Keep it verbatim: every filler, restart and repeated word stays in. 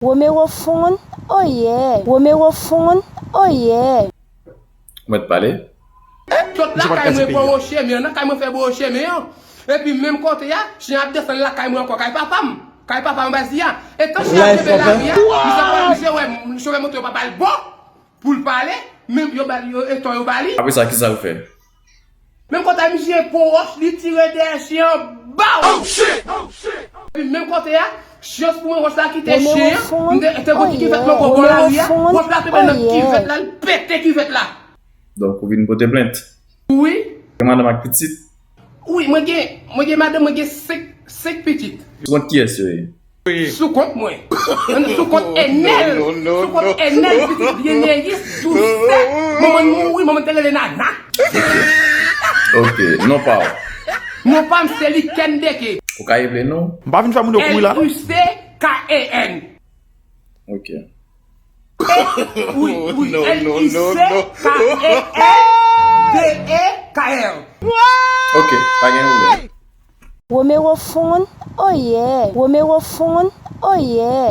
Romero Fon, oyè. Romero Fon, oyè. Ou mèt pale? Sot lakay mwen bò woche men an, nan kay mwen fè bò woche men an. Epi menm kote a, chen ap desann lakay mwen ankò, kay papa m. Kay papa m baz li a. Etan chen ap kenbe lari a, misye pa misye wè chofè moto yo pa ba l bò pou l pale, menm yo ba l yo etan yo ba li. Apre sa, kisa l fè? Menm kote a misye pran wòch li tire dèyè chen an, baw! Epi menm kote a, chans pou mwen wòch la kite chen an, m te te gon ti kivèt nan bò lari a, wòch la kenbe nan kivèt la, l pete kivèt la. Donk, ou vin pote plent? Wi. Gen madanm ak pitit? Wi, mwen gen, mwen gen madanm, mwen gen senk, senk pitit. Sou kont kiyès yo ye? Sou kont mwen. Sou kont Enèl. Sou kont Enèl, pitit byenneye, dousè. Manman l mouri, manman l te rele Nana. Ok, non pa w. Non pa m se Likèn Deke. Ou ka rele non? M pa vin fè moun yo kouri la non. L U C K E N. Ok. Wi, wi, L U C K E N D E K L. Ok, pa gen pwoblèm. Romero Fon, oyè. Romero Fon, oyè.